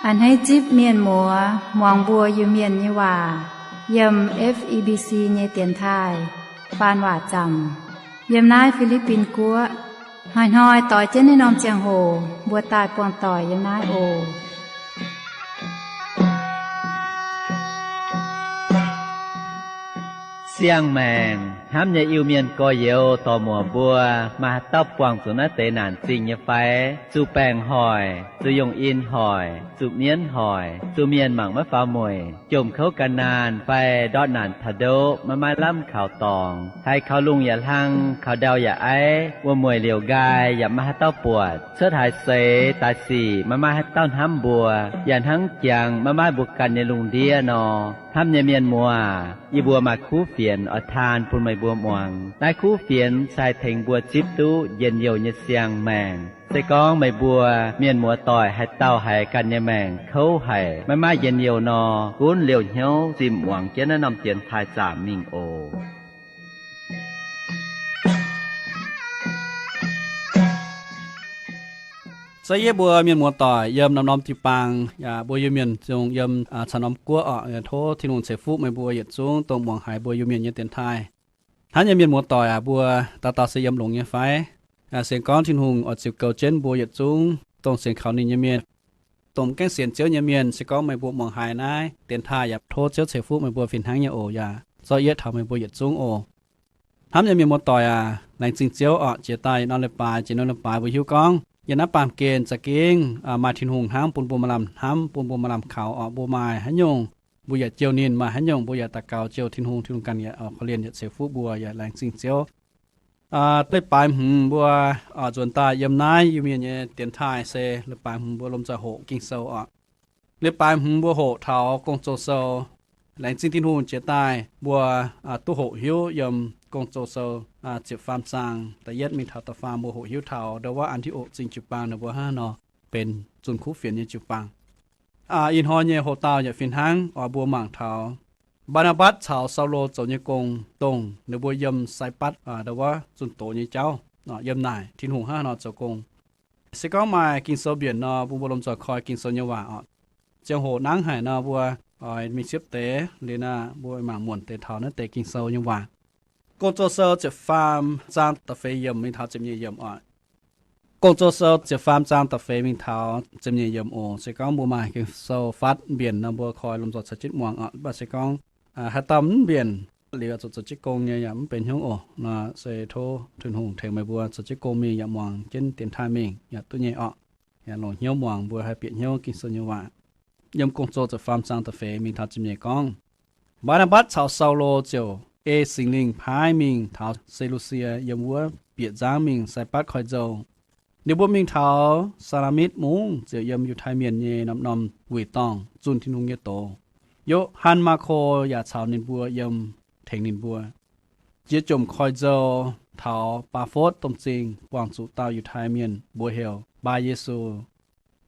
A'hneiv zipv mienh muoz muangx mbuo Iu-Mienh nyei waac yiem F E B C nyei dienx taaih faan waac zaamc yiem naaiv Fi^li^bin Guoqv. Hnoi-hnoi doix jienv naaiv norm ziangh hoc mbuo daaih buangh doic yiem naaiv oc. Siang-maengc hnamv nyei Iu-Mienh gorx-youz dorc-muoc mbuo, maaih haaix dauh buangh zuqc naaiv deix naanc zingh nyei fai? Zuqc baengc hoic, zuqc yungh in hoic, zuqc mienv hoic, zuqc mienh mangc maiv faaux mueic, jomc kouv gan naanh fai ndortv naanc taux ndoqv maiv maaih lamh kaux dorngx, haiz kaux lungh yaac hlang, kaux ndau yaac aiv, wuom-mueic liouc nqaai yaac maiv maaih haaix dauh buatc, cuotv haaix seix daaih sic maiv maaih haaix dauh hnamv mbuo, yaac hnangv jangx maiv maaih mbuo ganh nyei lungh ndiev nor. Hnamv nyei mienh muoz, yie mbuo maaih kuv fienx oix taan bun meih mbuo muangx. Naaiv kuv fienx se haih tengx mbuo zipv duqv njien-youh nyei siang-maengc. Se gorngv meih mbuo mienh muoz-doic haaix dauh haiz ganh nyei maengc kouv haic, maiv maaih njien-youh nor, gunv liouh hnyouv zimh muangx jienv naaiv norm dienx taaih zaamc mingh oc. Se yie mbuo mienh muoz-doic yiem norm-norm jiu-baang, yaac mbuo Iu-Mienh zungh yiem caux norm guoqv oc. Tov Tin-Hungh ceix fuqv meih mbuo yietc zungv dongh muangx haiz mbuo Iu-Mienh nyei dienx taaih. Hnamv nyei mienh muoz-doic aac, mbuo dauh dauh se yiem longx nyei fai? Sienx gorngv Tin-Hungh oix ziux goux jienv mbuo yietc zungv dongh sienx kaux ninh nyei mienh, dongh mv gaengh sienx Ziouv nyei mienh. Se gorngv meih mbuo muangx haiz naaiv dienx taaih yaac tov Ziouv ceix fuqv meih mbuo fih hnangv nyei oc. Yaac zorqv yietv taux meih mbuo yietc zungv oc. Hnamv nyei mienh muoz-doic aac, laengz zingh Ziouv oc. Jiex daaih yietc norm leiz-baaix, jiex norm leiz-baaix mbuo hiuv gorngv yiem naaiv baamh gen za'gengh maaih Tin-Hungh hnamv bun mbuo maaih lamh hnamv, bun mbuo maaih lamh kaux oc. Mbuo maaih haaix nyungc mbuo yaac jouh ninh, maaih haaix nyungc mbuo yaac daux gaux jouh Tin-Hungh. Tin-Hungh ganh yaac korv-lienh yaac ceix fuqv mbuo, yaac laengz zingh Ziouv. Leiz-baaix hmz mbuo oix nzuonx daaih yiem naaiv Iu-Mienh nyei dienx taaih se leiz-baaix hmz mbuo lomh nzoih hoqc Ging-Sou oc. Leiz-baaix hmz mbuo hoqc taux Gong-Zoh Sou. Laengz zingh Tin-Hungh jiex daaih mbuo duqv hoqc hiuv yiem Gong-Zoh Sou ziepc faam zaang da'yietv mingh taux da'faam, mbuo hoqc hiuv taux ndau wuov An^ti^okc Zingh jiu-baang ninh mbuo hnangv haaix nor benx zunh kuv fienx nyei jiu-baang. Ih hnoi nyei hoc-dauh yaac fih hnangv oix mbuo mangc taux Mbaa^naa^mbatc caux Saulo zoux nyei gong, dongh ninh mbuo yiem Sai^mbatc ndau wuov zunh doz nyei jauv, yiem naaic Tin-Hungh hnangv haaix nor zoux gong. Se gorngv maaih Ging-Sou mbienc nor, bun mbuo lomh nzoih koi Ging-Sou nyei waac oc. Ziangh hoc nangv haic nor, mbuo oix mingh siepv deix liuz naaic, mbuo mangc muonc deix taux naaiv deix Ging-Sou nyei waac. Gong-Zoh Sou ziepc faam zaang da'feix yiemc mingh taux ziepc nyeic yiemc oc. Gong-Zoh Sou ziepc faam zaang da'feix mingh taux ziepc nyeic yiemc oc. Se gorngv mbuo maaih Ging-Sou fatv mbienc nor, mbuo koi lomh nzoih caux jienv muangx oc. Mv baac se gorngv haaix dauh mv mbienc liuz zuqc zoux jienv gong nyei yaac mv benx hnyouv oc. Nor se tov Tin-Hungh tengx meih mbuo zoux jienv gong mingh yaac muangx jienv dienx taaih mingh yaac duqv nyei oc. Yaac longc hnyouv muangx, mbuo haih bieqc hnyouv Ging-Sou nyei waac. Yiem Gong-Zoh ziepc faam zaang da'feix mingh taux ziepc nyeic gorngv, Mbaa^naa^mbatc caux Saulo ziouc ei Singx Lingh paaiv mingh taux Se^lu^sie, yiem wuov bieqc nzangv mingh Sai^mbatc Koiv-Nzou. Ninh mbuo mingh taux Saa^laa^mitv Mungv, ziouc yiem Yiutai Mienh nyei norm-norm wuic dorngh zunh Tin-Hungh nyei doz. Yo^han Maako yaac caux ninh mbuo yiem tengx ninh mbuo. Jiex jomc Koiv-Nzou taux Baa^fotv Domh Zingh buangh zuqc dauh Yiutai Mienh, mbuox heuc Mbaa Yesu.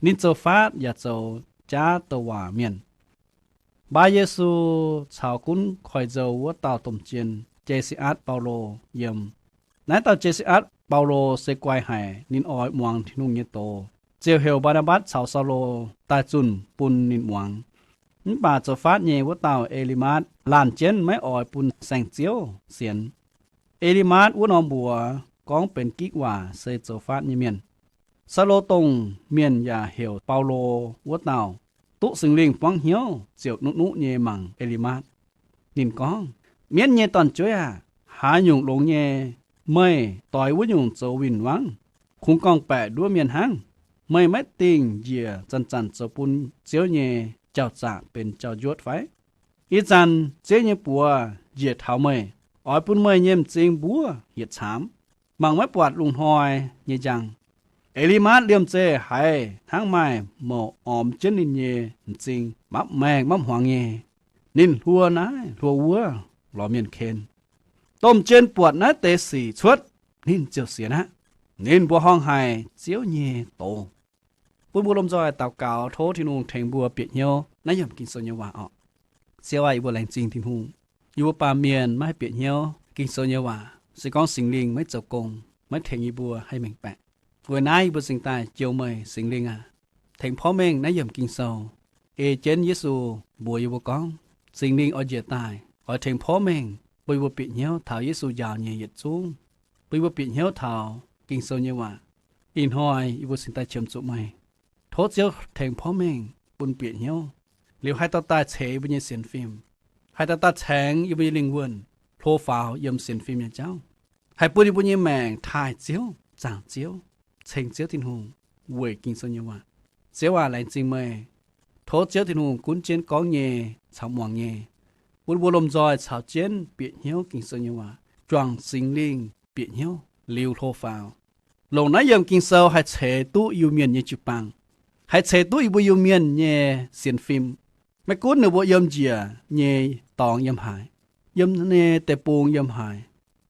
Ninh zoux faatv yaac zoux jaav douc waac mienh. Mbaa Yesu caux gunv Koiv-Nzou wuov dauh domh jien, Je^si^atc Baulo, yiem. Naaiv dauh Je^si^atc Baulo se guai haic, ninh oix muangx Tin-Hungh nyei doz, ziouc heuc Mbaa^naa^mbatc caux Saulo daaih zunh bun ninh muangx. Mv baac zoux faatv nyei wuov dauh E^li^matv laanh jienv maiv oix bun saeng-ziouv sienx. E^li^matv wuov norm mbuox gorngv benx gitv waac se zoux faatv nyei mienh. Saulo dongh mienh yaac heuc Baulo wuov dauh duqv Singx Lingh buangv hnyouv ziouc nuqv-nuqv nyei mangc E^li^matv. Ninh gorngv, Mienv nyei dorn-jueiv aah! Haaix nyungc longx nyei, meih doix wuov nyungc zoux win-wangv, kungx gorngv-baeqc nduov mienh hnangv. Meih maiv dingh njiec zanc-zanc zoux bun Ziouv nyei jauv-zaqc benx jauv-njuotv fai? Ih zanc Ziouv nyei buoz njiec taux meih, oix bun meih nyei m'zing mbuov yietc caamx, mangc maiv buatc lungh hnoi nyei njang. E^li^matv liemh zeih haiz hnangv maaih mouc ormx jienv ninh nyei m'zing, mapv maengh mapv hmuangx nyei. Ninh hluo naaiv hluo wuov lorz mienh ken. Domh jien buatc naaiv deix sic cuotv, ninh ziouc sienx aqv. Ninh mbuoqc horngh haic Ziouv nyei doz. Bun mbuo lomh nzoih daux gaux tov Tin-Hungh tengx mbuo bieqc hnyouv naaiv yiemc Ging-Sou nyei waac orqc. Ziouv aah, yie mbuo laengz zingh Tin-Hungh. Yie mbuo baamh mienh maiv haih bieqc hnyouv Ging-Sou nyei waac se gorngv Singx Lingh maiv zoux gong, maiv tengx yie mbuo haih mengh baeqc. Weic naaiv yie mbuo cingx daaih jou meih, Singx Lingh aah. tengx porv mengh naaiv yiemc Ging-Sou. Ei jienv Yesu mbuox yie mbuo gorngv, Singx Lingh oix njiec daaih, oix tengx porv mengh bun yie mbuo bieqc hnyouv taux Yesu njaaux nyei yietc zungv, bun yie mbuo bieqc hnyouv taux Ging-Sou nyei waac. Ih hnoi yie mbuo cingx daaih qiemx zuqc meih. Tov Ziouv tengx porv mengh bun bieqc hnyouv, liuz haih dorh daaih ceix yie mbuo nyei sienx fim, haih dorh daaih caengx yie mbuo nyei lingh wuonh hlo faaux yiem sienx fim nyei jauv, haih bun yie mbuo nyei maengc taaih Ziouv, zaangc Ziouv, ceng Ziouv Tin-Hungh weic Ging-Sou nyei waac. Ziouv aac, laengz zingh meih. Tov Ziouv Tin-Hungh gunv jienv gorngv nyei caux muangx nyei, bun mbuo lomh nzoih caux jienv bieqc hnyouv Ging-Sou nyei waac, juangc Singx Lingh bieqc hnyouv liuz hlo faaux, longc naaiv yiemc Ging-Sou haih ceix duqv Iu-Mienh nyei jiu-baang, haih ceix duqv yie mbuo Iu-Mienh nyei sienx fim. Maiv gunv ninh mbuo yiem njiec nyei dorngx yiem haaix, yiem nyei deic-bung yiem haaix,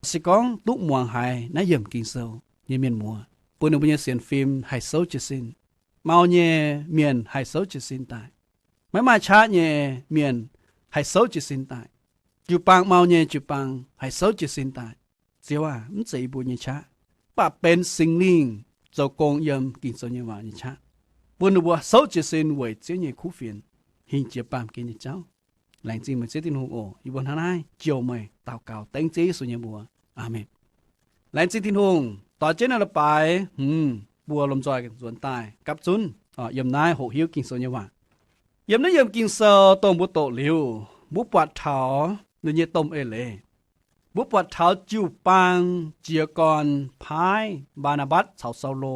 se gorngv duqv muangx haiz naaiv yiemc Ging-Sou nyei mienh muoz, bun ninh mbuo nyei sienx fim haih souv jiez sin, mau nyei mienh haih souv jiez sin daaih, maiv maaih qaqv nyei mienh haih souv jiez sin daaih, jiu-baang mau nyei jiu-baang haih souv jiez sin daaih. Ziouv aac, mv zeiz yie mbuo nyei qaqv, mv baac benx Singx Lingh zoux gong yiem Ging-Sou nyei waac nyei qaqv, bun ninh mbuo souv jiez sin weic Ziouv nyei kuv fienx, hingh jiex baamh gen nyei jauv. Laengz zingh meih Ziouv Tin-Hungh oc. Yie mbuo hnangv naaiv jouh meih, daux gaux dengv Ziouv Yesu nyei mbuox. Aamen. Laengz zingh Tin-Hungh. Doix jienv naaiv leiz-baaix, hmz, mbuo lomh nzoih nzuonx daaih gapv zunv yiem naaiv hoqc hiuv Ging-Sou nyei waac. Yiem naaiv yiemc Ging-Sou dongh mbuo doqc liuz, mbuo buatc taux ninh nyei domh eix leiz. Mbuo buatc taux jiu-baang jiez gorn paaiv Mbaa^naa^mbatc caux Saulo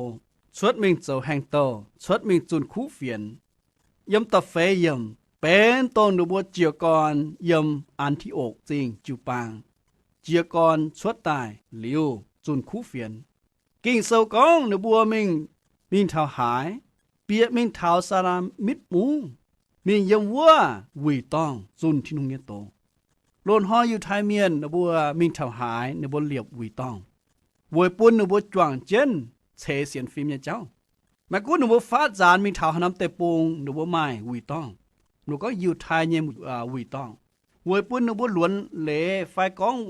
cuotv mingh zoux haengh douh, cuotv mingh zunh kuv fienx. Yiem da'feix yiemc benx dongh ninh mbuo jiez gorn yiem An^ti^okc Zingh jiu-baang jiez gorn cuotv daaih liuz zunh kuv fienx. Ging-Sou gorngv ninh mbuo mingh, mingh taux haaix, bieqc mingh taux Saa^laa^mitv Mungv, mingh yiem wuov wuic dorngh zunh Tin-Hungh nyei doz. Loz-hnoi Yiutai Mienh ninh mbuo mingh taux haaix ninh mbuo liepc wuic dorngh, weic bun ninh mbuo juangc jienv ceix sienx fim nyei jauv. Maiv gunv ninh mbuo faatv nzaanx mingh taux haaix norm deic-bung ninh mbuo maaih wuic dorngh, ninh mbuo gorngv Yiutai nyei wuic dorngh, weic bun ninh mbuo luonx leiz fai gorngv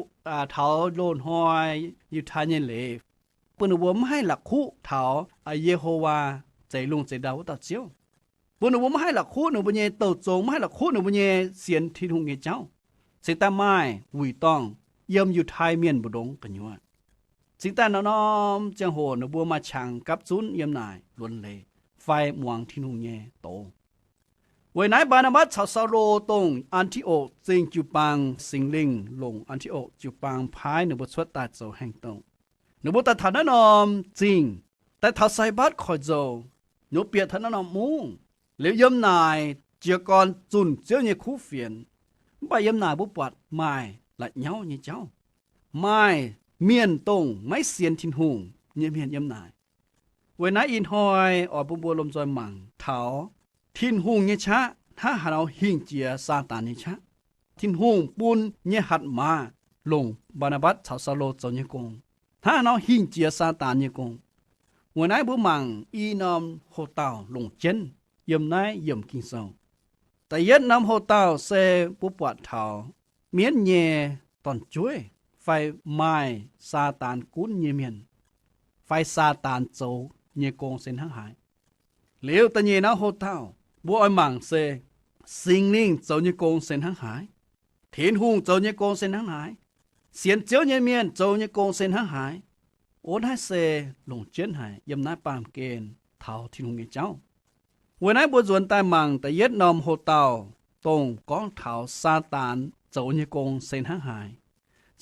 taux loz-hnoi Yiutai nyei leiz, bun ninh mbuo maiv haih la'kuqv taux Yehowa, zeix lungh zeix ndau wuov dauh Ziouv. Bun ninh mbuo maiv haih la'kuqv ninh mbuo nyei douh zong, maiv haih la'kuqv ninh mbuo nyei sienx Tin-Hungh nyei jauv. Cingx daaih maaih wuic dorngh yiem Yiutai Mienh mbu'ndongx gu'nyuoz. Cingx daaih norm-norm ziangh hoc ninh mbuo maaih qangx gapv zunv yiem naaic luonx leiz fai muangx Tin-Hungh nyei doz. Weic naaiv Mbaa^naa^mbatc caux Saulo dongh An^ti^okc Zingh jiu-baang, Singx Lingh longc An^ti^okc jiu-baang paaiv ninh mbuo cuotv daaih zoux haengh douh. Ninh mbuo daaih taux naaiv norm zingh, daaih taux Sai^mbatv Koiv-Nzou, ninh mbuo bieqc taux naaiv norm mungv, liuz yiem naaic jiez gorn zunh Ziouv nyei kuv fienx. Mv baac yiem naaic mbuo buatc maaih la'nyauv nyei jauv, maaih mienh dongh maiv sienx Tin-Hungh nyei mienh yiem naaic. Weic naaiv ih hnoi oix bun mbuo lomh nzoih mangc taux Tin-Hungh nyei qaqv hnangv haaix nor hingh jiex Saadaan nyei qaqv. Tin-Hungh bun nyei hatc maaz longc Mbaa^naa^mbatc caux Saulo zoux nyei gong hnangv haaix nor hingh jiex Saadaan nyei gong. Weic naaiv mbuo mangc i norm hoc-dauh longc jienv yiem naaiv yiemc Ging-Sou. Da'yietv norm hoc-dauh se mbuo buatc taux mienv nyei dorn-jueiv fai maaih Saadaan gunv nyei mienh, fai Saadaan zoux nyei gong se hnangv haaix. Liuz da'nyeic norm hoc-dauh mbuo oix mangc se Singx Lingh zoux nyei gong se hnangv haaix, Tin-Hungh zoux nyei gong se hnangv haaix, sienx Ziouv nyei mienh zoux nyei gong se hnangv haaix. Ov, naaiv se longc jienv haic yiem naaiv baamh gen taux Tin-Hungh nyei jauv. Weic naaiv mbuo nzuonx daaih mangc da'yietv norm hoc-dauh, dongh gorngv taux Saadaan zoux nyei gong se hnangv haaix.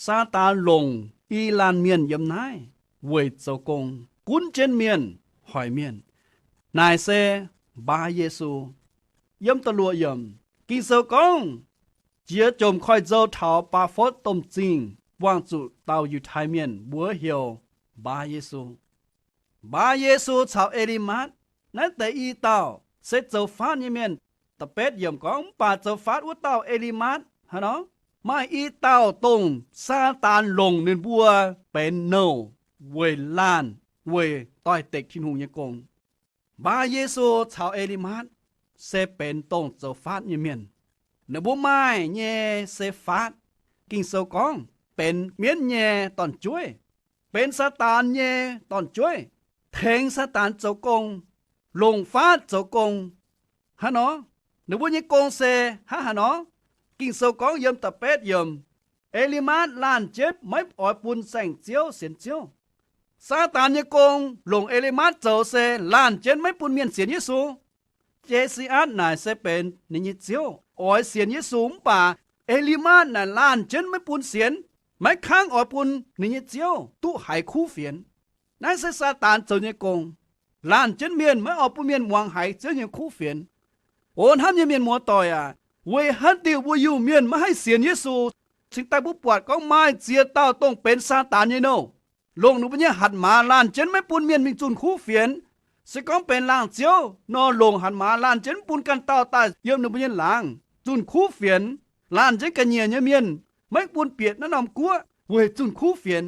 Saadaan longc i laanh mienh yiem naaiv weic zoux gong, gunv jienv mienh, hoic mienh. Naaic se Mbaa Yesu. Yiem da'luoqc yiemc Ging-Sou gorngv, jiex jomc koiv-nzou taux Baafotv Domh Zingh buangh zuqc dauh Yiutai Mienh, mbuox heuc Mbaa Yesu. Mbaa Yesu caux E^li^matv, naaiv deix i dauh se zoux faatv nyei mienh. Da'betv yiemc gorngv, mv baac zoux faatv wuov dauh E^li^matv hnangv nor, maaih i dauh dongh Saadaan longc ninh mbuo benx nouh weic laanh, weic doix-dekc Tin-Hungh nyei gong. Mbaa Yesu caux E^li^matv se benx dongh zoux faatv nyei mienh. Ninh mbuo maaih nyei se faatv. Ging-Sou gorngv benx mienv nyei dorn-jueiv, benx Saadaan nyei dorn-jueiv, tengx Saadaan zoux gong. longc faatv zoux gong. Hnangv nor, ninh mbuo nyei gong se hnangv haaix nor? Ging-Sou gorngv yiem da'betv yiemc, E^li^matv laanh jienv maiv oix bun saengc-ziouv sienx Ziouv. Saadaan nyei gong longc E^li^matv zoux se laanh jienv maiv bun mienh sienx Yesu. Je^si^atv naaic se benx ninh nyei ziouv, oix sienx Yesu mv baac E^li^matv naaic laanh jienv maiv bun sienx, maiv kangv oix bun ninh nyei ziouv duqv haiz kuv fienx. Naaiv se Saadaan zoux nyei gong. Laanh jienv mienh maiv oix bun mienh muangx haiz Ziouv nyei kuv fienx. O hnamv nyei mienh muoz-doic aac, weic haaix diuc mbuo Iu-Mienh maiv haih sienx Yesu? Cingx daaih mbuo buatc gorngv maaih ziex dauh dongh benx Saadaan nyei nouh, longc ninh mbuo nyei hatc maaz laanh jienv maiv bun mienh mingh zunh kuv fienx. Se gorngv benx laangz ziouv nor, longc hatc maaz laanh jienv maiv bun ganh dauh daaih yiem ninh mbuo nyei laangz zunh kuv fienx. Laanh jienv ga'nyiec nyei mienh, maiv bun bieqc naaiv norm guoqv weic zunh kuv fienx.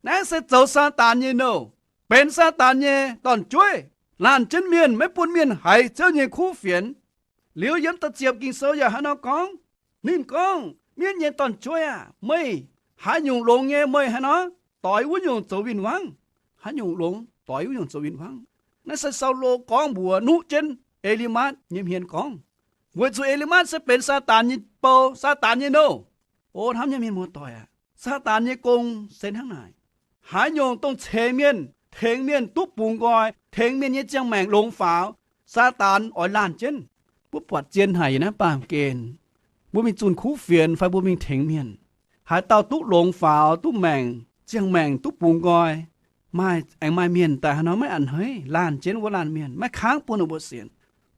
Naaiv se zoux Saadaan nyei nouh, benx Saadaan nyei dorn-jueiv. Laanh jienv mienh maiv bun mienh haiz Ziouv nyei kuv fienx. Liuz yiem da'ziepc Ging-Sou yaac hnangv nor gorngv. Ninh gorngv, Mienv nyei dorn-jueiv aah! Meih haaix nyungc longx nyei meih hnangv nor? Doix wuov nyungc zoux win-wangv. Haaix nyungc longx, doix wuov nyungc zoux win-wangv. Naaiv se Saulo gorngv mbuox nuqv jienv E^li^matv nyei hmien gorngv, weic zuqc E^li^matv se benx Saadaan nyei bou, Saadaan nyei nouh. O hnamv nyei mienh muoz-doic aac, Saadaan nyei gong se hnangv naaic. Haaix nyungc dongh ceix mienh, tengx mienh duqv bungx nqoi, tengx mienh nyei ziangh maengc longx faaux, Saadaan oix laanh jienv. Mbuo buatc zien haic yiem naaiv baamh gen, mbuo mingh zunh kuv fienx fai mbuo mingh tengx mienh, haaix dauh duqv longx faaux, duqv maengc, ziangh maengc duqv bungx nqoi, maaih aengx maaih mienh daaih hnangv nor maiv a'hneiv, laanh jienv wuov laanh mienh, maiv kangv bun ninh mbuo sienx,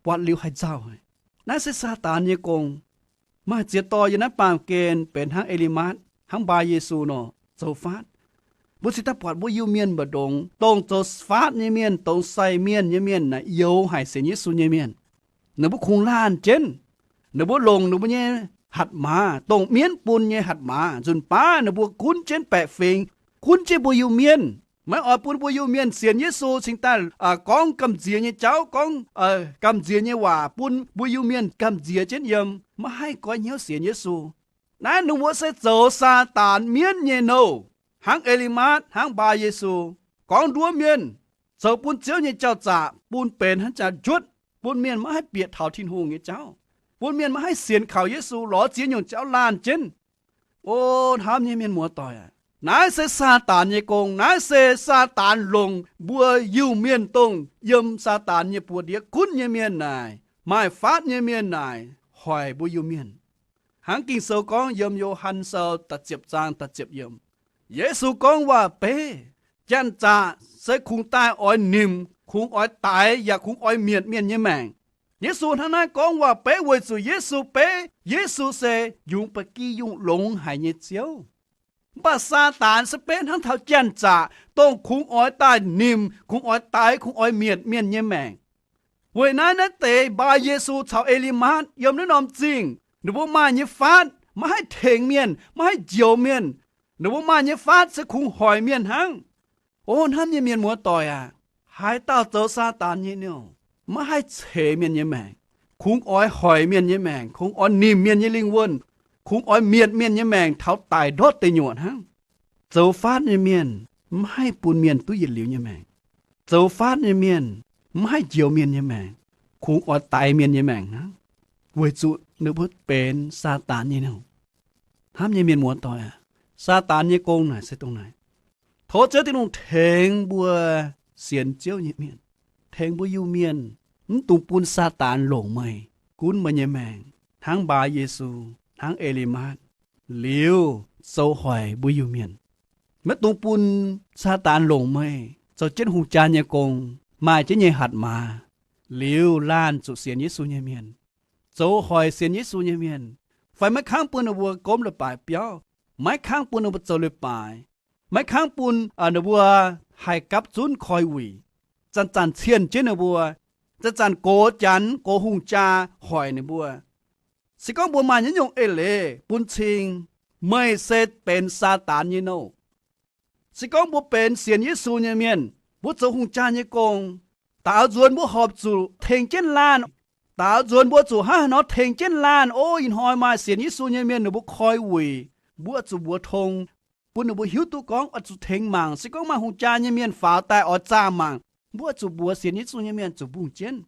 buatc liuz haih nzauh. Naaiv se Saadaan nyei gong. Maaih ziex dorh yiem naaiv baamh gen benx hnangv E^li^matv, hnangv Mbaa Yesu nor, zoux faatv. Mbuo cingx daaih buatc mbuo Iu-Mienh mbu'ndongx, dongh zoux faatv nyei mienh, dongh sai mienh nyei mienh naaic youx haic sienx Yesu nyei mienh. Ninh mbuo kungx laanh jienv. Ninh mbuo longc ninh mbuo nyei hatc maaz, dongh mienv bun nyei hatc maaz, nzunc baav ninh mbuo gunv jienv baeqc fingx, gunv jienv mbuo Iu-Mienh. Maiv oix bun mbuo Iu-Mienh sienx Yesu, cingx daaih gorngv gamh nziex nyei jauv, gorngv gamh nziex nyei waac bun mbuo Iu-Mienh gamh nziex jienv yiem, maiv haih goiv hnyouv sienx Yesu. Naaiv ninh mbuo se zoux Saadaan mienv nyei nouh, hnangv E^li^matv, hnangv Mbaa Yesu, gorngv nduov mienh, zoux bun Ziouv nyei jauv-zaqc bun benx hnangv jaax njuotv, bun mienh maiv haih bieqc taux Tin-Hungh nyei jauv, bun mienh maiv haih sienx kaux Yesu, lorz ziex nyungc jauv laanh jienv. O hnamv nyei mienh muoz-doic aac, naaiv se Saadaan nyei gong. Naaiv se Saadaan longc mbuo Iu-Mienh, dongh yiem Saadaan nyei buoz-ndiev gunv nyei mienh naaic, maaih faatv nyei mienh naaic, hoic mbuo Iu-Mienh. Hnangv Ging-Sou gorngv yiem Yo^han Sou da'ziepc zaang da'ziepc yiemc, Yesu gorngv waac-beiv, janx-zaqc se kungx daaih oix nimc, kungx oix daix, yaac kungx oix mietc mienh nyei maengc. Yesu hnangv naaiv gorngv waac-beiv weic zuqc Yesu beiv, Yesu se yungz ba'gi yungh longx haic nyei Ziouv. Mv baac Saadaan se beiv hnangv taux janx-zaqc, dongh kungx oix daaih nimc, kungx oix daix, kungx oix mietc mienh nyei maengc. Weic naaiv, naaiv deix Mbaa Yesu caux E^li^matv yiem naaiv norm zingh, ninh mbuo maaih nyei faatv maiv haih tengx mienh, maiv haih njoux mienh. Ninh mbuo maaih nyei faatv se kungx hoic mienh hnangv. O hnamv nyei mienh muoz-doic aac, haaix dauh zoux Saadaan nyei nouh, maiv haih ceix mienh nyei maengc, kungx oix hoic mienh nyei maengc, kungx oix nimc mienh nyei lingh wuonh, kungx oix mietc mienh nyei maengc taux daic ndortv deic nyuoqc hnangv. Zoux faatv nyei mienh maiv haih bun mienh duqv yietc liuz nyei maengc. Zoux faatv nyei mienh maiv haih njoux mienh nyei maengc, kungx oix daix mienh nyei maengc hnangv, weic zuqc ninh mbuo benx Saadaan nyei nouh. Hnamv nyei mienh muoz-doic aac, Saadaan nyei gong naaic se dongh naaic. Tov Ziouv Tin-Hungh tengx mbuo sienx Ziouv nyei mienh, tengx mbuo Iu-Mienh, mv dungx bun Saadaan longc meih, gunv meih nyei maengc, hnangv Mbaa Yesu, hnangv E^li^matv, liuz zoux hoic mbuo Iu-Mienh. Maiv dungx bun Saadaan longc meih zoux jienv hungh jaa nyei gong, maaih jienv nyei hatc maaz, liuz laanh zuqc sienx Yesu nyei mienh, zoux hoic sienx Yesu nyei mienh, fai maiv kangv bun ninh mbuo gomv leiz-baaix biauv, maiv kangv bun ninh mbuo zoux leiz-baaix, maiv kangv bun ninh mbuo haih gapv zunv koi wuic, zanc-zanc cienh jienv ninh mbuo, zanc-zanc gox janx gox hungh jaa hoic ninh mbuo. Se gorngv mbuo maaih nyei nyungc eix-leiz bun cing, meih se benx Saadaan nyei nouh. Se gorngv mbuo benx sienx Yesu nyei mienh, mbuo zoux hungh jaa nyei gong, daaux nzuonx mbuo horpc zuqc tengx jienv laanh. Daaux nzuonx mbuo zuqc hnangv haaix nor tengx jienv laanh, o, ih hnoi maaih sienx Yesu nyei mienh ninh mbuo koi wuic, mbuo zuqc mbuox tong, bun ninh mbuo hiuv duqv gorngv oix zuqc tengx mangc. Se gorngv maaih hungh jaa nyei mienh faaux daaih oix zaah mangc, mbuo oix zuqc mbuox sienx Yesu nyei mienh zuqc mbungh jienv,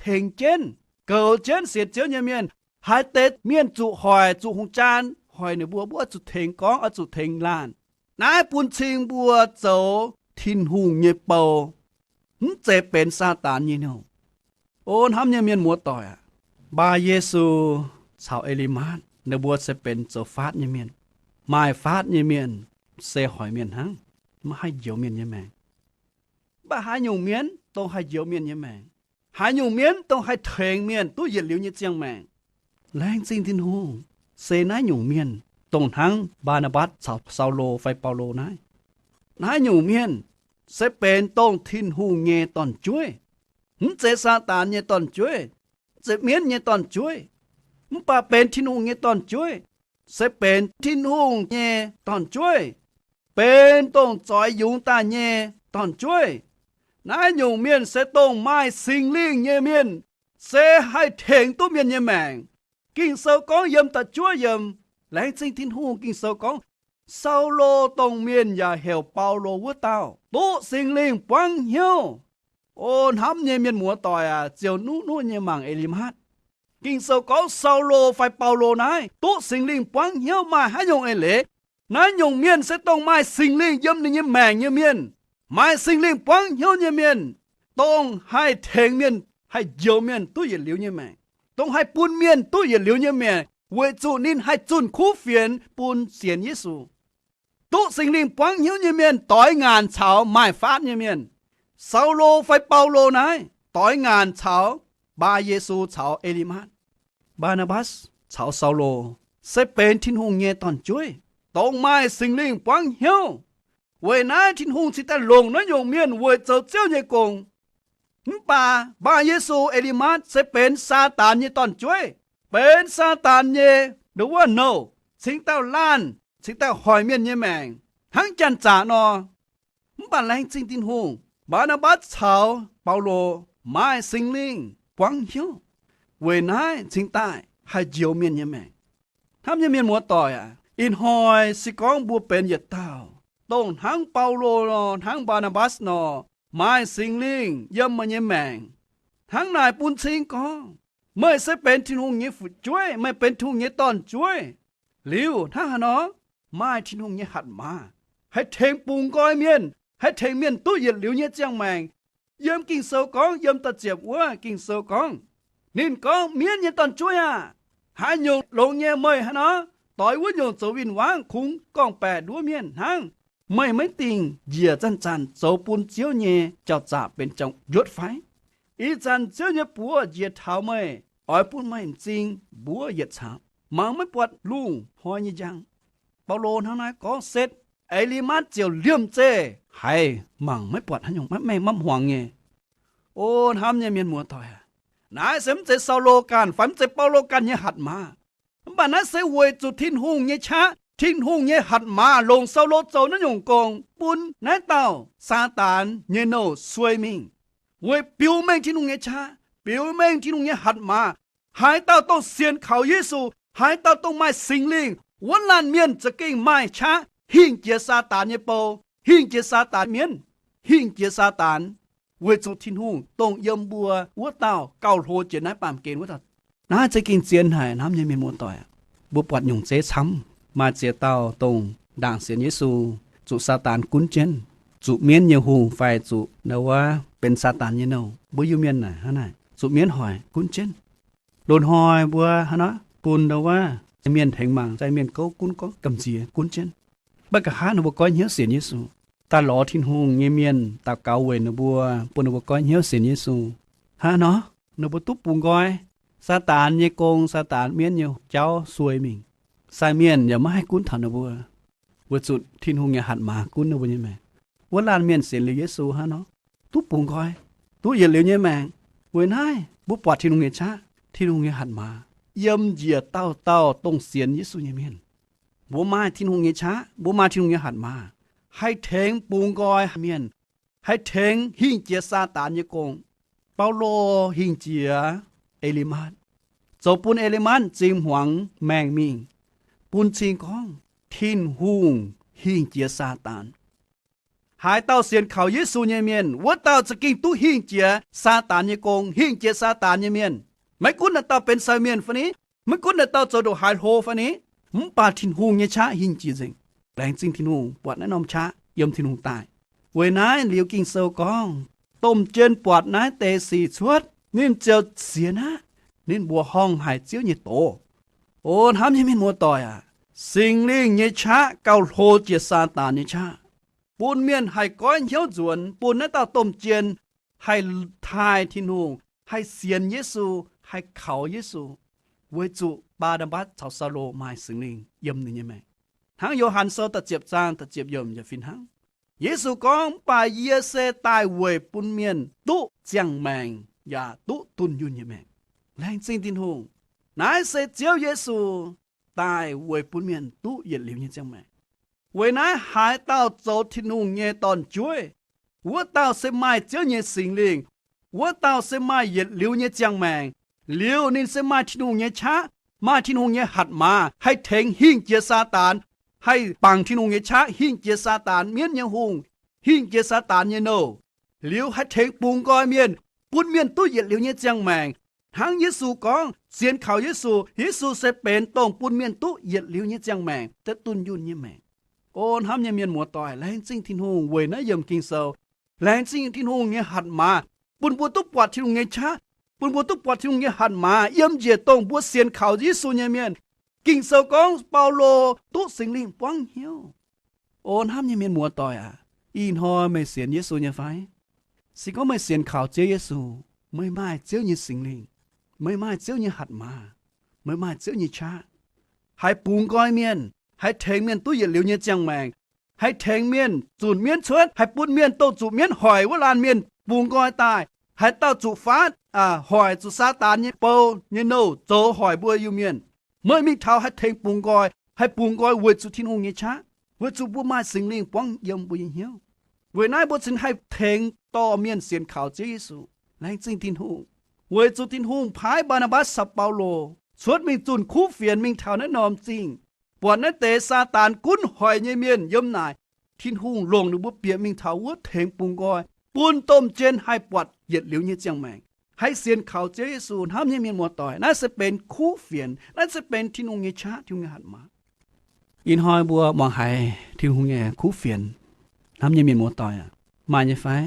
tengx jienv, goux jienv sienx Ziouv nyei mienh. Haaix deix mienh zuqc hoic, zuqc hungh jaan hoic ninh mbuo, mbuo oix zuqc tengx gorngv, oix zuqc tengx laanh. Naaiv bun cing mbuo zoux Tin-Hungh nyei bou, mv zeiz benx Saadaan nyei nouh. O hnamv nyei mienh muoz-doic aac, mbaa Yesu caux E^li^matv ninh mbuo se benx zoux faatv nyei mienh. Maaih faatv nyei mienh se hoic mienh hnangv, maiv haih njoux mienh nyei maengc. Mv baac haaix nyungc mienh dongh haih njoux mienh nyei maengc? Haaix nyungc mienh dongh haih tengx mienh duqv yietc liuz nyei ziangh maengc? Laengz zingh Tin-Hungh, se naaiv nyungc mienh, dongh hnangv Mbaa^naa^mbatc caux Saulo fai Baulo naaiv. Naaiv nyungc mienh se benx dongh Tin-Hungh nyei dorn-jueiv. Mv zeiz Saadaan nyei dorn-jueiv, mv zeiz mienv nyei dorn-jueiv, mv baac benx Tin-Hungh nyei dorn-jueiv, se benx Tin-Hungh nyei dorn-jueiv, benx dongh zoix yungz daaih nyei dorn-jueiv. Naaiv nyungc mienh se dongh maaih Singx Lingh nyei mienh, se haih tengx duqv mienh nyei maengc. Ging-Sou gorngv yiem da'juov yiemc, laengz zingh Tin-Hungh, Ging-Sou gorngv, Saulo, dongh mienh yaac heuc Baulo wuov dauh, duqv Singx Lingh buangv hnyouv. O hnamv nyei mienh muoz-doic aac, ziouc nuqv nuqv nyei mangc E^li^matv. Ging-Sou gorngv Saulo fai Baulo naaiv duqv Singx Lingh buangv hnyouv maaih haaix nyungc eix leiz? Naaiv nyungc mienh se dongh maaih Singx Lingh yiem ninh nyei maengc nyei mienh, maaih Singx Lingh buangv hnyouv nyei mienh, dongh haih tengx mienh, haih njoux mienh duqv yietc liuz nyei maengc, dongh haih bun mienh duqv yietc liuz nyei maengc, weic zuqc ninh haih zunh kuv fienx bun sienx Yesu. Duqv Singx Lingh buangv hnyouv nyei mienh doix ngaanc caux maaih faatv nyei mienh. Saulo fai Baulo naaiv doix ngaanc caux Mbaa Yesu caux E^li^matv. Mbaa^naa^mbatc caux Saulo se benx Tin-Hungh nyei dorn-jueiv, dongh maaih Singx Lingh buangv hnyouv. Weic naaiv Tin-Hungh cingx daaih longc naaiv nyungc mienh weic zoux Ziouv nyei gong. Mv baac Mbaa Yesu, E^li^matv se benx Saadaan nyei dorn-jueiv, benx Saadaan nyei ndo wuov nouh, cingx dauh laanh, cingx dauh hoic mienh nyei maengc hnangv janx-zaqc nor. Mv baac laengz zingh Tin-Hungh, Mbaa^naa^mbatc caux Baulo maaih Singx Lingh buangv hnyouv, weic naaiv cingx daaih haih njoux mienh nyei maengc. Hnamv nyei mienh muoz-doic aac, ih hnoi se gorngv mbuo benx yietc dauh, dongh hnangv Baulo nor, hnangv Mbaa^naa^mbatc nor, maaih Singx Lingh yiem meih nyei maengc. Hnangv naaic bun cing gorngv, meih se benx Tin-Hungh nyei fu'jueiv, meih benx Tin-Hungh nyei dorn-jueiv. Liuz hnangv haaix nor? Maaih Tin-Hungh nyei hatc maaz, haih tengx bungx nqoi mienh, haih tengx mienh duqv yietc liuz nyei ziangh maengc. Yiem Ging-Sou gorngv, yiem da'ziepc wuov Ging-Sou gorngv, ninh gorngv, mienv nyei dorn-jueiv aah! Haaix nyungc longx nyei meih haaix nor? Doix wuov nyungc zoux win-wangv, kungx gorngv-baeqc nduov mienh hnangv. Meih maiv dingh njiec zanc-zanc zoux bun Ziouv nyei jauv-zaqc benx jauv-njuotv fai? Ih zanc Ziouv nyei buoz njiec taux meih, oix bun meih m'zing mbuov yietc caux, mangc maiv buatc lungh hnoi nyei njang. Baulo hnangv naaiv gorngv setv, E^li^matv ziouc liemh zeih haiz, mangc maiv buatc haaix nyungc, maiv mengh maiv hmuangx nyei. O hnamv nyei mienh muoz-doic aac, naaiv se mv zeiz Saulo ganh fai mv zeiz Baulo ganh nyei hatc maaz. Mv baac naaiv se weic zuqc Tin-Hungh nyei qaqv, Tin-Hungh nyei hatc maaz longc Saulo zoux naaiv nyungc gong, bun naaiv dauh Saadaan nyei nouh suei mingh, weic biux mengh Tin-Hungh nyei qaqv, biux mengh Tin-Hungh nyei hatc maaz. Haaix dauh dongh sienx kaux Yesu, haaix dauh dongh maaih Singx Lingh, wuov laanh mienh za'gengh maaih qaqv hingh jiex Saadaan nyei bou, hingh jiex Saadaan mienv, hingh jiex Saadaan, weic zuqc Tin-Hungh dongh yiem mbuo wuov dauh gauh hlo jiex naaiv baamh gen wuov dauh. Naaiv za'gengh zien haic, hnamv nyei mienh muoz-doic. Mbuo buatc nyungc zeiv camv, maaih ziex dauh dongh ndaangc sienx Yesu, zuqc Saadaan gunv jienv, zuqc mienv nyei hungh fai zuqc ndo wuov benx Saadaan nyei nouh. Mbuo Iu-Mienh naaic hnangv naaic, zuqc mienv hoic gunv jienv. Loz-hnoi mbuo hnangv naaiv bun ndo wuov mienh tengx mangc, zai mienh gouv gunv gorngv gamh nziex gunv jienv. Maiv nqa'haav ninh mbuo goiv hnyouv sienx Yesu. Daaih lorz Tin-Hungh nyei mienh daux gaux weic ninh mbuo, bun ninh mbuo goiv hnyouv sienx Yesu. Hnangv nor, ninh mbuo duqv bungx nqoi. Saadaan nyei gong, Saadaan mienv nyei jauv suei mingh. Sai mienh yaac maiv haih gunv taux ninh mbuo, weic zuqc Tin-Hungh nyei hatc maaz gunv ninh mbuo nyei maengc. Wuov laanh mienh sienx liuz Yesu hnangv nor, duqv bungx nqoi, duqv yietc liuz nyei maengc. Weic naaiv mbuo buatc Tin-Hungh nyei qaqv, Tin-Hungh nyei hatc maaz yiem njiec dauh dauh dongh sienx Yesu nyei mienh. Mbuo maaih Tin-Hungh nyei qaqv, mbuo maaih Tin-Hungh nyei hatc maaz, haih tengx bungx nqoi mienh, haih tengx hingh jiex Saadaan nyei gong. Baulo hingh jiex E^li^matv, zoux bun E^li^matv m'zing hmuangx maengh mingh, bun cing gorngv Tin-Hungh hingh jiex Saadaan. haaix dauh sienx kaux Yesu nyei mienh, wuov dauh za'gengh duqv hingh jiex Saadaan nyei gong, hingh jiex Saadaan nyei mienh. Maiv gunv naaiv dauh benx sai mienh fai ni, maiv gunv naaiv dauh zoux ndongc haaix hlo fai ni, mv baac Tin-Hungh nyei qaqv hingh jiex nzengc. Laengz zingh Tin-Hungh buatc naaiv norm qaqv yiem Tin-Hungh daaih. Weic naaiv liuz Ging-Sou gorngv, domh jien buatc naaiv deix sic cuotv, ninh ziouc sienx aqv. Ninh mbuoqc horngh haic Ziouv nyei doz. O hnamv nyei mienh muoz-doic aac, Singx Lingh nyei qaqv gauh hlo jiex Saadaan nyei qaqv, bun mienh haih goiv hnyouv nzuonx, bun naaiv dauh domh jien haih taaih Tin-Hungh, haih sienx Yesu, haih kaux Yesu, weic zuqc Mbaa^naa^mbatc caux Saulo maaih Singx Lingh yiem ninh nyei maengc. Hnangv Yo^han Sou da'ziepc zaang da'ziepc yiemc yaac fih hnangv. Yesu gorngv, mv baac yie se daaih weic bun mienh duqv ziangh maengc yaac duqv dunh yunh nyei maengc. Laengz zingh Tin-Hungh. Naaiv se Ziouv Yesu daaih weic bun mienh duqv yietc liuz nyei ziangh maengc. Weic naaiv haaix dauh zoux Tin-Hungh nyei dorn-jueiv, wuov dauh se maaih Ziouv nyei Singx Lingh, wuov dauh se maaih yietc liuz nyei ziangh maengc. Liuz ninh se maaih Tin-Hungh nyei qaqv, maaih Tin-Hungh nyei hatc maaz, haih tengx hingh jiex Saadaan, haih bangc Tin-Hungh nyei qaqv hingh jiex Saadaan mienv nyei hungh, hingh jiex Saadaan nyei nouh. Liuz haih tengx bungx nqoi mienh, bun mienh duqv yietc liuz nyei ziangh maengc. Hnangv Yesu gorngv, sienx kaux Yesu, Yesu se benx dongh bun mienh duqv yietc liuz nyei ziangh maengc, duqv dunh yunh nyei maengc. O hnamv nyei mienh muoz-doic, laengz zingh Tin-Hungh weic naaiv yiemc Ging-Sou. Laengz zingh Tin-Hungh nyei hatc maaz, bun mbuo duqv buatc Tin-Hungh nyei qaqv, bun mbuo duqv buatc Tin-Hungh nyei hatc maaz yiem njiec dongh mbuo sienx kaux Yesu nyei mienh. Ging-Sou gorngv Baulo duqv Singx Lingh buangv hnyouv. O hnamv nyei mienh muoz-doic aac, ih hnoi meih sienx Yesu nyei fai? Se gorngv meih sienx kaux Ziouv Yesu, meih maaih Ziouv nyei Singx Lingh, meih maaih Ziouv nyei hatc maaz, meih maaih Ziouv nyei qaqv, haih bungx nqoi mienh, haih tengx mienh duqv yietc liuz nyei ziangh maengc, haih tengx mienh zunc mienv cuotv, haih bun mienh dongh zuqc mienv hoic wuov laanh mienh bungx nqoi daaih, haaix dauh zuqc faatv, hoic zuqc Saadaan nyei bou nyei nouh zoux hoic mbuo Iu-Mienh. Meih mingh taux haih tengx bungx nqoi, haih bungx nqoi weic zuqc Tin-Hungh nyei qaqv, weic zuqc mbuo maaih Singx Lingh buangv yiem mbuo nyei hnyouv. Weic naaiv mbuo cingx haih tengx dorh mienh sienx kaux Ziouv Yesu. Laengz zingh Tin-Hungh, weic zuqc Tin-Hungh paaiv Mbaa^naa^mbatc caux Baulo cuotv mingh zunh kuv fienx mingh taux naaiv norm zingh, buatc naaiv deix Saadaan gunv hoic nyei mienh yiem naaic. Tin-Hungh longc ninh mbuo bieqc mingh taux wuov tengx bungx nqoi, bun domh jien haih buatc yietc liuz nyei ziangh maengc, haih sienx kaux Ziouv Yesu. Hnamv nyei mienh muoz-doic, naaiv se benx kuv fienx, naaiv se benx Tin-Hungh nyei qaqv, Tin-Hungh nyei hatc maaz. Ih hnoi mbuo muangx haiz Tin-Hungh nyei kuv fienx, hnamv nyei mienh muoz-doic aac, maaih nyei fai?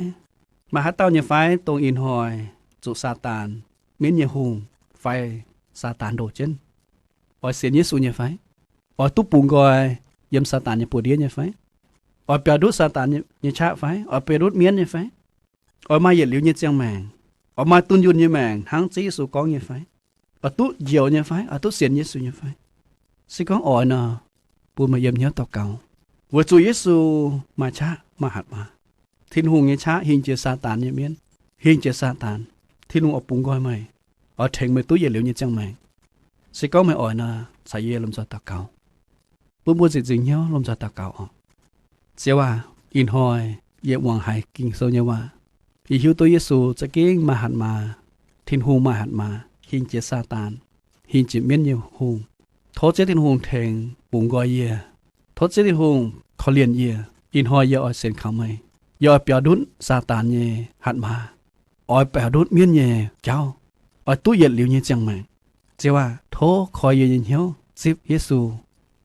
Maaih haaix dauh nyei fai dongh ih hnoi zuqc Saadaan mienv nyei hungh fai Saadaan ndoh jienv? Oix sienx Yesu nyei fai? Oix duqv bungx nqoi yiem Saadaan nyei buoz-ndiev nyei fai? Oix biaux ndutv Saadaan nyei qaqv fai? Oix biaux ndutv mienv nyei fai? Oix maaih yietc liuz nyei ziangh maengc, oix maaih dunh yunh nyei maengc hnangv Ziouv Yesu gorngv nyei fai? Oix duqv njoux nyei fai? Oix duqv sienx Yesu nyei fai? Se gorngv oix nor, bun meih yiem hnyouv daux gaux, weic zuqc Yesu maaih qaqv maaih hatc maaz. Tin-Hungh nyei qaqv hingh jiex Saadaan nyei mienv, hingh jiex Saadaan. Tin-Hungh oix bungx nqoi meih, oix tengx meih duqv yietc liuz nyei ziangh maengc. Se gorngv meih oix nor, caux yie lomh nzoih daux gaux. Bun mbuo ziepc nzingc hnyouv lomh nzoih daux gaux oc. Ziouv aac, ih hnoi yie muangx haiz Ging-Sou nyei waac, yie hiuv duqv Yesu za'gengh maaih hatc maaz, Tin-Hungh maaih hatc maaz hingh jiex Saadaan, hingh jiex mienv nyei hungh. Tov Ziouv Tin-Hungh tengx bungx nqoi yie. Tov Ziouv Tin-Hungh korv-lienh yie. Ih hnoi yie oix sienx kaux meih. Yie oix biaux ndutv Saadaan nyei hatc maaz, oix biaux ndutv mienv nyei jauv, oix duqv yietc liuz nyei ziangh maengc. Ziouv aac, tov koi yie nyei hnyouv zipv Yesu.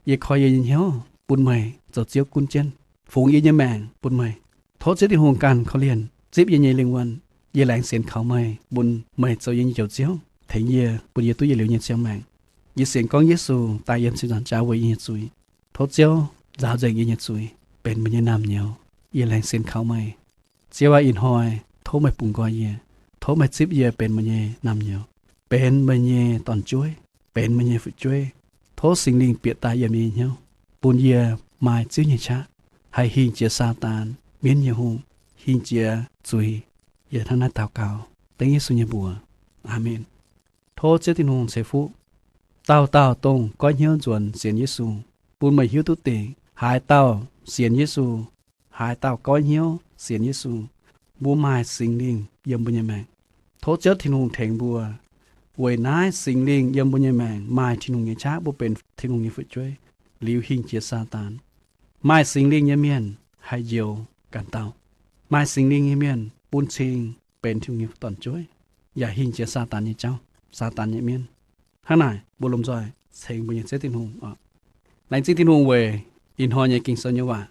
Yie koi yie nyei hnyouv bun meih zoux Ziouv gunv jienv, fungx yie nyei maengc bun meih. Tov Ziouv Tin-Hungh ganh korv-lienh zipv yie nyei lingh wuonh. Yie laengz sienx kaux meih, bun meih zoux yie nyei Njoux Ziouv, tengx yie, bun yie duqv yietc liuz nyei ziangh maengc. Yie sienx gorngv Yesu daaih yiem ziepc nzaangc jaax weic yie nyei zuiz. Tov Ziouv nzaaux nzengc yie nyei zuiz, benx meih nyei naamh nyouz. Yie laengz sienx kaux meih. Ziouv aac, ih hnoi tov meih bungx nqoi yie. Tov meih zipv yie benx meih nyei naamh nyouz, benx meih nyei dorn-jueiv, benx meih nyei fu'jueiv. Tov Singx Lingh bieqc daaih yiem yie nyei hnyouv, bun yie maaih Ziouv nyei qaqv, haih hingh jiex Saadaan mienv nyei hungh, hingh jiex zuiz. Yie hnangv naaiv daux gaux dengv Yesu nyei mbuox. Aamen. Tov Ziouv Tin-Hungh ceix fuqv dauh dauh dongh goiv hnyouv nzuonx sienx Yesu, bun meih hiuv duqv dingc haaix dauh sienx Yesu, haaix dauh goiv hnyouv sienx Yesu, mbuo maaih Singx Lingh yiem mbuo nyei maengc. Tov Ziouv Tin-Hungh tengx mbuo. Weic naaiv Singx Lingh yiem mbuo nyei maengc maaih Tin-Hungh nyei qaqv, mbuo benx Tin-Hungh nyei fu'jueiv, liuz hingh jiex Saadaan. Maaih Singx Lingh nyei mienh haih njoux, ganh dauh. Maaih Singx Lingh nyei mienh bun cing benx Tin-Hungh nyei dorn-jueiv, yaac hingh jiex Saadaan nyei jauv, Saadaan nyei mienv. Hnangv naaic mbuo lomh nzoih ceng mbuo nyei Ziouv Tin-Hungh oc. Laengz zingh Tin-Hungh weic ih hnoi nyei Ging-Sou nyei waac.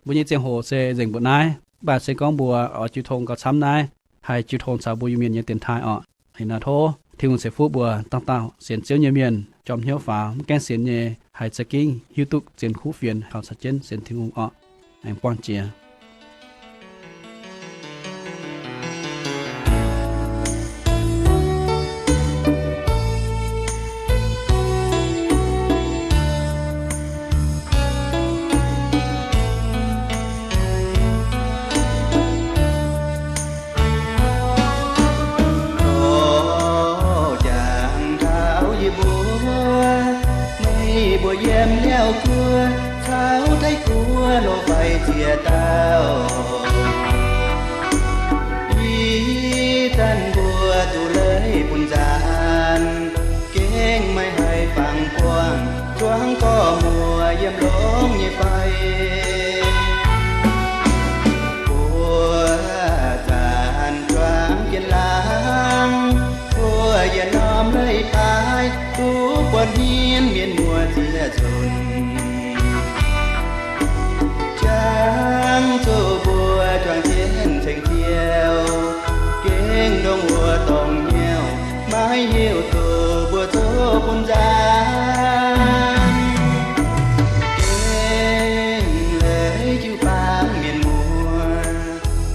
Mbuo nyei ziangh hoc se nzengc mbuoqc naaiv, mv baac se gorngv mbuo oix jiu tong gauh camv naaiv, haih jiu tong caux mbuo Iu-Mienh nyei dienx taaih oc. Ih hnoi tov Tin-Hungh ceix fuqv mbuo dauh dauh sienx Ziouv nyei mienh jorm hnyouv faaux, mv gaengh sienx nyei haih za'gengh hiuv duqv zien kuv fienx kaux caux jienv sienx Tin-Hungh oc. Aengx buangh jiex. Jangx taux yie mbuo, meih mbuo yiem liaauh guoqv caux taiv guoqv loz-faix ziex dauh. Ih zanc mbuo duqv leiz bun nzaanx, gengh maiv haih fangx buangh, zuangx gorx-muoc yiem longx nyei fai. Buo zanc juangc jienv laangz, mbuo yietc norm leiz-baaix duqv buatc hmien mienh muoz ziex nzunc. Jangx zuqc mbuo juangc jienv ceng-ziouv, gengh ndongc wuov dorngx hnyouv, maiv hiuv duqv mbuo zoux bun nzaanx. Gengh leiz jiu-baang mienh muoz,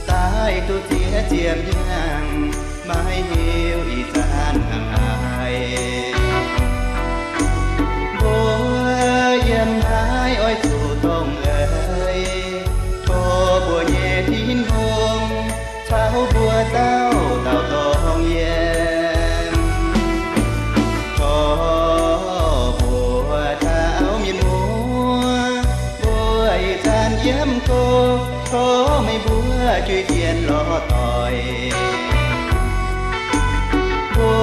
daaih duqv ziex ziepc hnyangx, maiv hiuv ih zanc hnangv haaix. Mbuo yiem naaiv oix zuqc dongh eix, tov mbuo nyei Tin-Hungh caux mbuo dauh dauh dongh yiem. Tov mbuo taux mienh muoz, mbuo ih zanc yiem go, tov meih mbuo juiv jienv lorz doic. Mbuo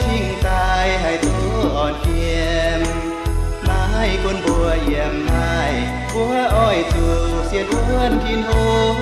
cingx daaih haih duqv orn fiem, maiv gunv mbuo yiem naaiv, mbuo oix zuqc sienx wuonv Tin-Hungh.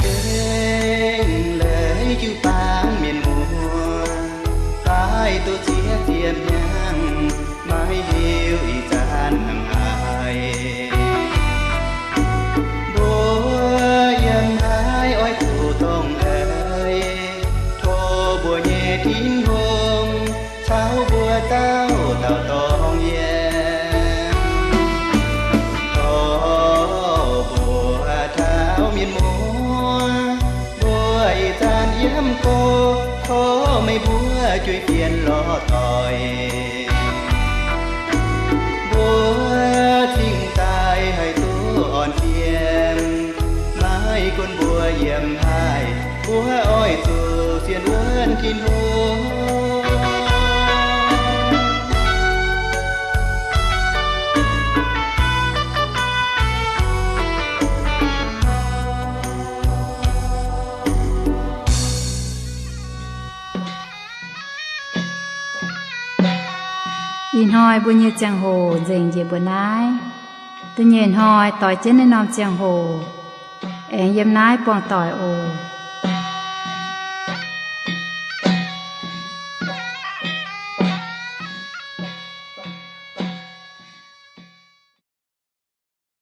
Gengh leiz jiu-baang mienh muoz, daaih duqv ziex ziepc hnyangx, maiv hiuv ih zanc hnangv haaix. Mbuo yiem naaiv oix zuqc dongh eix, tov mbuo nyei Tin-Hungh caux mbuo dauh dauh dongh yiem. Tov mbuo taux mienh muoz, mbuo ih zanc yiem go, tov meih mbuo juiv jienv lorz doic. Mbuo cingx daaih haih duqv orn fiem, maiv gunv mbuo yiem naaiv, mbuo oix zuqc sienx wuonv Tin-Hungh. Ih hnoi mbuo nyei ziangh hoc nzengc njiec mbuo naaiv. Da'nyeic hnoi doix jienv naaiv norm ziangh hoc, aengx yiem naaiv buangh doic oc.